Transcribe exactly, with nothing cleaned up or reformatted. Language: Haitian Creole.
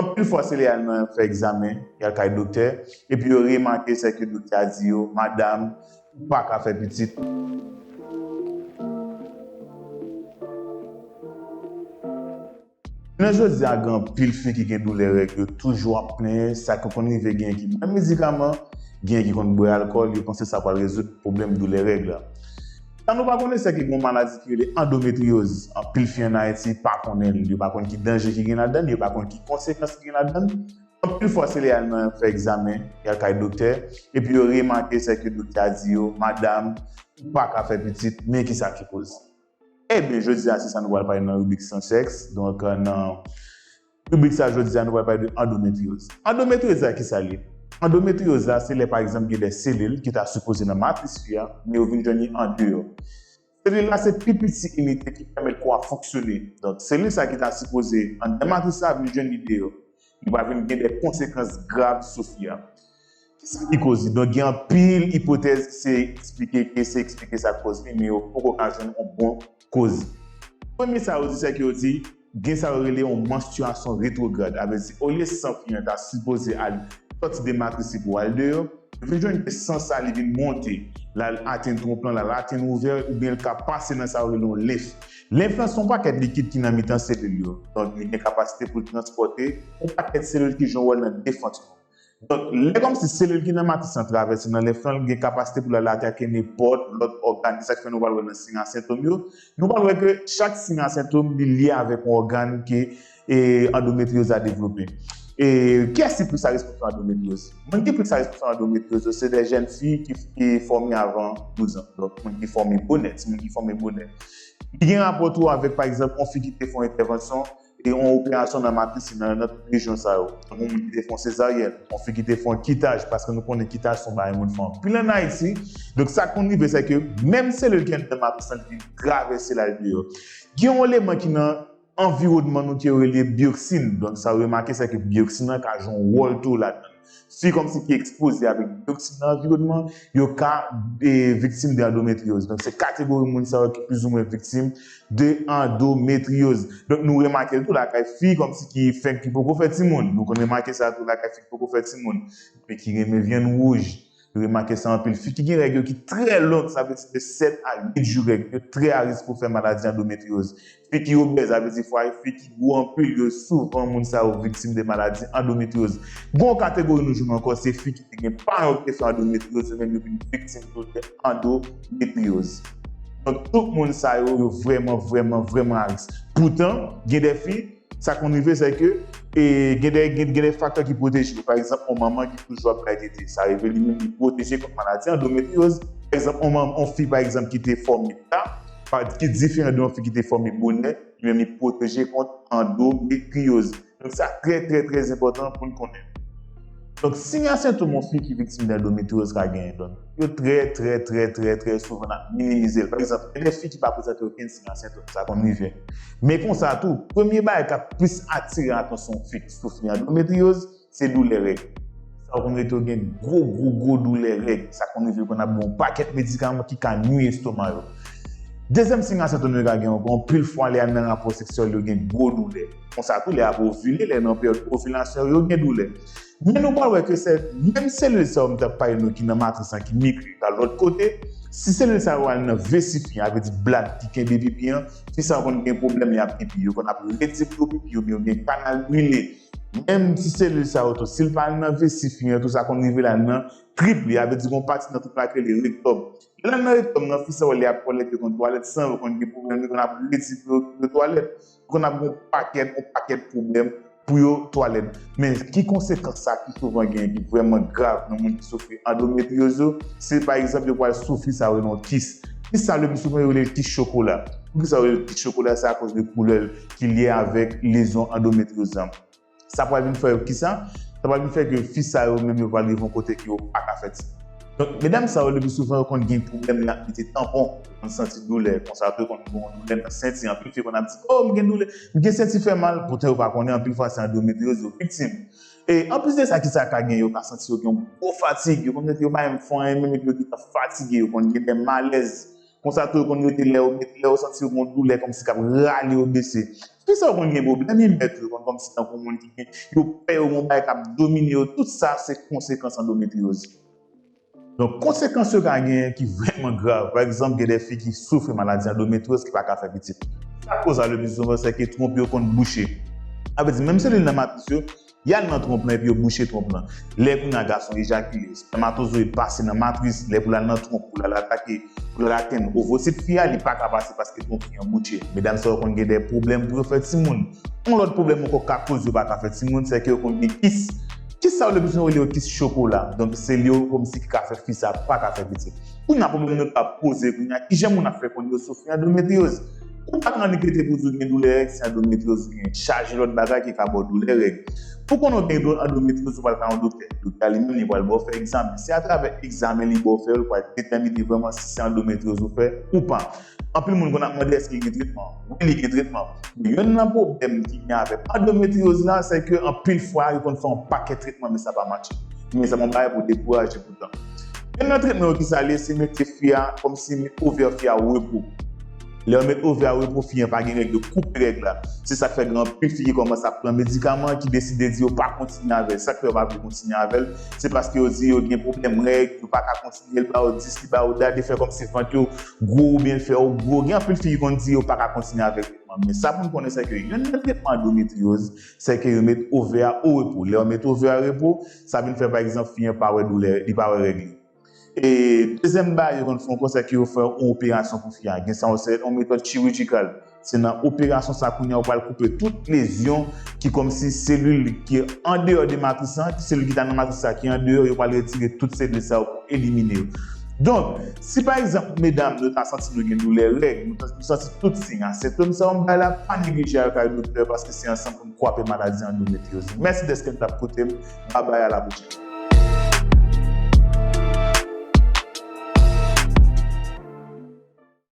Anpil fwa, se lè y al nan fè egzamen, y al kay doktè, epi yo remake sa ke doktè a di yo, "Madanm, ou pa ka fè pitit." Jounen jodi a, gen anpil fi ki gen doulè règ yo toujou ap plenyen, sa ki konn rive, gen ki pran medikaman, gen ki konn bwè alkòl, yo panse sa pral rezoud pwoblèm doulè règ la. Sa nou pa konnen, se ke gen yon maladi ki rele andometryoz. Anpil fi ann Ayiti pa konnen l, yo pa konn ki danje ki gen ladan l, yo pa konn ki konsekans ki gen ladan l. Anpil fwa, se lè y al nan fè egzamen, y al kay doktè, epi yo remake sa ke doktè a di yo, "Madanm, ou pa ka fè pitit, men ki sa ki koz." Ebyen, jodi a, se sa nou pral pale nan ribrik San Sèks. Donk, nan ribrik sa, jodi a, nou pral pale de andometryoz. Andometryoz la, ki sa l ye? Andometryoz la, se lè, pa egzanp, gen de selil ki ta sipoze nan matris fi a, men yo vin jwenn li andeyò. Selil la, se pi piti inite ki pèmèt kò a fonksyone. Donk, selil sa ki ta sipoze anndan matris la vin jwenn li deyò. Li pral vin gen de konsekans grav sou fi a. Kisa ki koz li? Donk, gen anpil ipotèz ki se eksplike, ki se eksplike sa k koz li, men yo poko ka jwenn yon bon koz. Premye sa yo di, se ke yo di, gen sa yo rele yon manstriyasyon retwograd. Sa vle di, olye san fi an ta sipoze al sòti de matris li pou al deyò, yo vin jwenn ke san sa li vin monte, l al atenn twonp lan, l al atenn ovè, oubyen l ka pase nan sa yo rele yon lenf. Lenf lan se yon pakèt likid ki nan mitan selil yo. Donk, li gen kapasite pou l transpòte yon pakèt selil ki jwe yon wòl nan defans nou. Donk, lè kòmsi selil ki nan matris lan travèse nan lenf lan, li gen kapasite pou l al atake nenpòt lòt ògàn. Se sa k fè nou pral wè nan siy a sentòm yo, nou pral wè ke chak siy a sentòm li lye avèk yon ògàn ke, e, andometryoz la devlope. E kiyès ki plis a responsab andometryoz? Moun ki plis a responsab andometryoz yo, se de jèn fi ki, ki fòme avan douz an. Donk, moun ki fòme bonè, timoun ki fòme bonè. Li gen rapò tou avèk, pa egzanp, yon fi ki te fè yon entèvansyon e yon operasyon nan matris li, nan, nan tout rejyon sa yo. Tankou yon moun ki te fè yon sezaryèn, yon fi ki te fè yon kitaj, paske nou konnen kitaj se yon bagay moun fè anpil ann Ayiti. Donk, sa k konn rive, se ke menm selil ki anndan matris lan, li vin travèse l al deyò. Gen yon eleman ki nan anviwònman nou ke yo rele byoksin. Donk, sa yo remake, se ke byoksin nan ka jwe yon wòl tou ladan l. Fi kòmsi ki ekspoze avèk byoksin nan anviwònman, yo ka, e, viktim de andometryoz. Donk, se kategori moun sa yo ki plizoumwen viktim de andometryoz. Donk, nou remake l tou lakay fi kòmsi ki fenk, ki poko fè timoun. Nou konn remake sa tou lakay fi ki poko fè timoun, men ki renmen vyann wouj. Nou remake sa anpil. Fi ki gen règ yo ki trè long, sa vle di de sèt a uit jou règ, yo trè a risk pou fè maladi andometryoz. Fi ki obèz, sa vle di fwa fi ki gwo anpil, yo souvan moun sa yo viktim de maladi andometryoz. Gon kategori nou jwenn ankò, se fi ki te gen paran yo ki te fè andometryoz, yo menm yo vin viktim tou de andometryoz. Donk, tout moun sa yo, yo vrèman, vrèman, vrèman a risk. Poutan, gen de fi, sa konn rive, se ke, e, gen de, gen, gen de faktè ki pwoteje yo. Pa egzanp, yon manman ki toujou ap bay tete, sa rive li menm li pwoteje kont maladi andometryoz. Pa egzanp, yon manm, yon fi, pa egzanp, ki te fòme ta, pa, ki diferan de yon fi ki te fòme bonè, li menm li pwoteje kont andometryoz. Donk, sa trè, trè, trè enpòtan pou n konnen. Donk, siy a sentòm yon fi ki viktim de andometryoz ka genyen, donk, yo trè, trè, trè, trè, trè souvan ap minimize l. Pa egzanp, gen de fi ki pa prezante okenn siy a sentòm, sa konn rive. Men konsa tou, premye bagay k ap plis atire atansyon yon fi ki soufri andometryoz, se doulè règ. Sa yo konn rete yo gen gwo, gwo, gwo doulè règ. Sa konn rive yo konn ap gen yon pakèt medikaman ki ka nwi estoma yo. Dezyèm siy a sentòm yo ka gen ankò, anpil fwa lè y al nan rapò seksyèl yo gen gwo doulè. Konsa tou, lè y ap ovile, lè nan peryòd ovilasyon yo, yo gen doulè. Men nou pral wè ke se menm selil sa yo m t ap pale nou ki nan matris lan ki migre pa lòt kote, si selil sa yo al nan vesi fi an, sa vle di blad ki kenbe pipi an, fi sa yo konn gen pwoblèm lè y ap pipi, yo konn ap redevlope pipi yo, oubyen yo gen kanal brile. Menm ti selil sa yo tou, si l pa al nan vesi fi an tou, sa konn rive l al nan trip li, sa vle di gon pati nan trip la ki rele rektòm. Lè l al nan rektòm nan, fi sa yo lè y ap twalèt, yo konn twalèt san, yo konn gen pwoblèm, yo konn ap redi pou yo, yo twalèt. Yo konn ap gen yon pakèt, yon pakèt pwoblèm pou yo twalèt. Men ki konsekans sa ki souvan genyen ki vrèman grav nan moun ki soufri andometryoz yo, se pa egzanp yo pral soufri sa yo rele yon kis. Kis sa le pi souvan yo rele l kis chokola. Poukisa yo rele l kis chokola? Se akoz de koulè l ki lye avèk lezyon andometryoz lan. Sa pral vin fè yo kisa? Sa pral vin fè ke fi sa yo menm yo pral rive yon kote ke yo pa ka fè timoun. Donk, medam sa yo, le pi souvan, yo konn gen pwoblèm lè y ap mete tanpon. Yo konn santi doulè. Konsa tou, yo konn gen yon doulè nan senti. Anpil fi konn ap di, "O, m gen doulè, m gen senti fè mal." Poutan, yo pa konnen, anpil fwa, se andometryoz yo viktim. E anplis de sa, kisa ka gen? Yo ka santi yo gen yon gwo fatig. Yo konn mete yo pa menm fè anyen, menm epi yo gentan fatige. Yo konn gen de malèz. Konsa tou, yo konn rete lè yo, lè yo santi yo gen yon doulè kòmsi k ap rale yo bese. Kisa yo konn gen pwoblèm, yo mèt yo konn kòmsi tankou moun ki gen, yo pè yo gen yon bagay k ap domine yo. Tout sa se konsekans andometryoz. Donk, konsekans yo ka genyen ki vrèman grav. Pa egzanp, gen de fi ki soufri maladi andometryoz ki pa ka fè pitit. Sa k koz sa le pli souvan, se ke twonp yo konn bouche. Sa vle di, menm selil nan matris yo, y al nan twonp lan epi yo bouche twonp lan. Lè kounye a gason ejakile, espèmatozoyid pase nan matris, lè pou l al nan twonp, pou l al atake, pou l al atenn ovosit fi a, li pa ka pase paske twonp fi an bouche. Medam sa yo konn gen de pwoblèm pou yo fè timoun. Yon lòt pwoblèm ankò k ka koz yo pa ka fè timoun, se ke yo konn gen kis. Kis sa yo le pli souvan rele yo kis chokola. Donk, se li yo kòmsi ki ka fè fi sa pa ka fè pitit. Kounye a, pwoblèm yo ka poze, kounye a, kijan moun ap fè konn yo soufri andometryoz? Ou pa t annik rete pou di w gen doulè règ, se andometryoz ou gen. Chaje lòt bagay ki ka ba w doulè règ. Pou konnen w gen do-, andometryoz, ou pral ka yon doktè. Doktè a li menm, li pral ba w fè egzamen. Se atravè egzamen li ba w fè yo, li pral detèmine vrèman si se andometryoz ou fè ou pa. Anpil moun konn ap mande èske gen tretman. Wi, li gen tretman. Men yonn nan pwoblèm ki gen avèk andometryoz la, se ke anpil fwa, yo konn fè yon pakèt tretman, men sa pa matche. Men sa pa yon bagay pou dekouraje poutan. Yonn nan tretman yo ki sa l ye, se mete fi a, kòmsi met ovè fi a o repo. Lè yo met ovè a o repo, fi an pa gen règ, yo koupe règ la. Se sa k fè gen anpil fi ki kòmanse ap pran medikaman, ki deside di yo pa kontinye avè l. Sa k fè yo pa vle kontinye avè l, se paske yo di yo gen pwoblèm règ, yo pa ka kontinye, l ba yo dis, li ba yo dat, li fè kòmsi vant yo gwo oubyen l fè yo gwo. Gen anpil fi ki konn di yo pa ka kontinye avè tretman. Men sa pou n konnen, se ke yonn nan tretman andometryoz, se ke yo met ovè a o repo. Lè yo met ovè a o repo, sa vin fè, pa egzanp, fi an pa wè doulè, li pa wè règ li. E dezyèm bagay yo konn fè ankò, se ke yo fè yon operasyon pou fi a. Gen sa yo se yon metòd chirijikal. Se nan operasyon sa kounye a ou pral koupe tout lezyon ki kòmsi selil ki andeyò de matris lan, selil ki ta nan matris la ki andeyò, yo pral retire tout selil sa yo pou elimine yo. Donk, si pa egzanp, medam, nou ta santi nou gen doulè règ, nou ta, nou santi tout siy a, sentòm sa yo m bay la, pa neglije al kay doktè paske se ansanm pou n kwape maladi andometryoz. Mèsi dèske n t ap koute m. Babay, a la pwochèn.